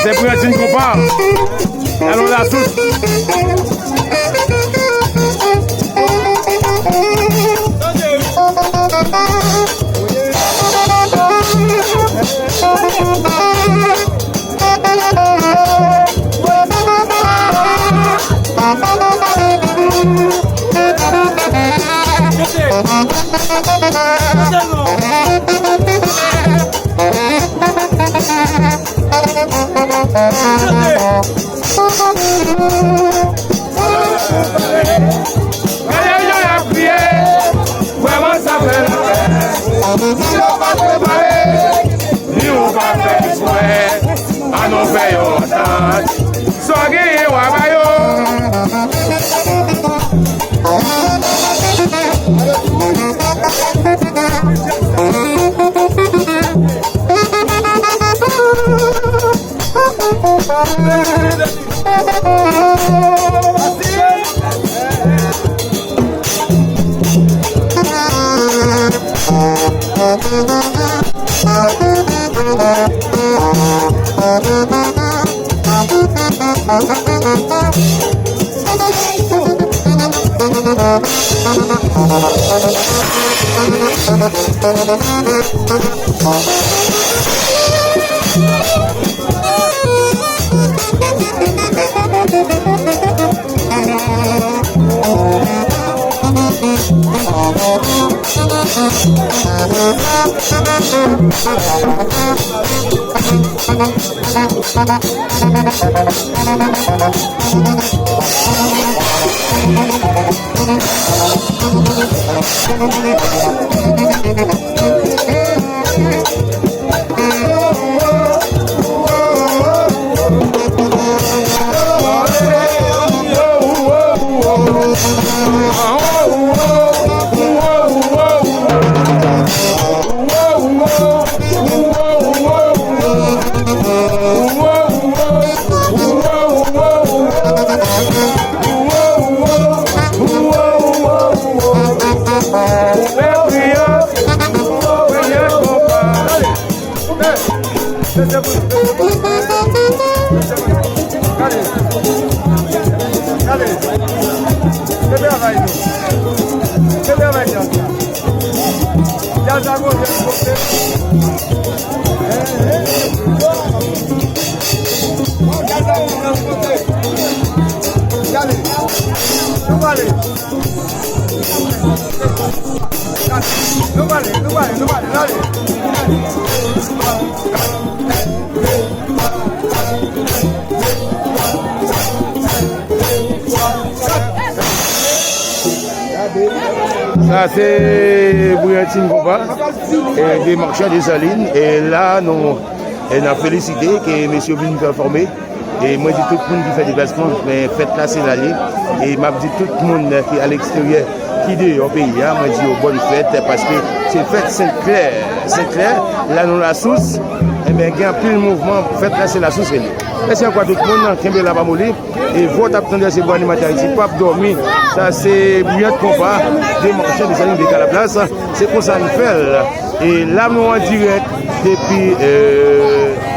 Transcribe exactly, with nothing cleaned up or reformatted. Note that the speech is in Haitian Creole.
Se pou yon timoun konpa. Alon la tout. Gade jan y ap kriye, vrèman sa fè lapè. Si yo pa prepare, ni ou pa fè eksprè, ann nou fè yon antant. Sa w genyen w a ba yo. Sa se Briantin Konpa, e, de Marchand Dessalines. E la, nou, e, n ap felisite ke mesye vin pèfòme. E mwen di tout moun ki fè deplasman, men fèt la se la l ye. E m ap di tout moun ki aleksteryè, ki deyò peyi a, mwen di yo bòn fèt, paske se fèt Sent Klè. Sent Klè, la nou Lasous, enben, gen anpil mouvman, fèt la se Lasous li ye. Mèsi ankò a tout moun, kenbe la pa moli. E vòt ap tande se bon animatè Ayiti p ap dòmi. Sa se Brillant Konpa, de Marchand Dessalines, de Kalaplas. Se konsa n fè l. E la nou an dirèk depi, euh,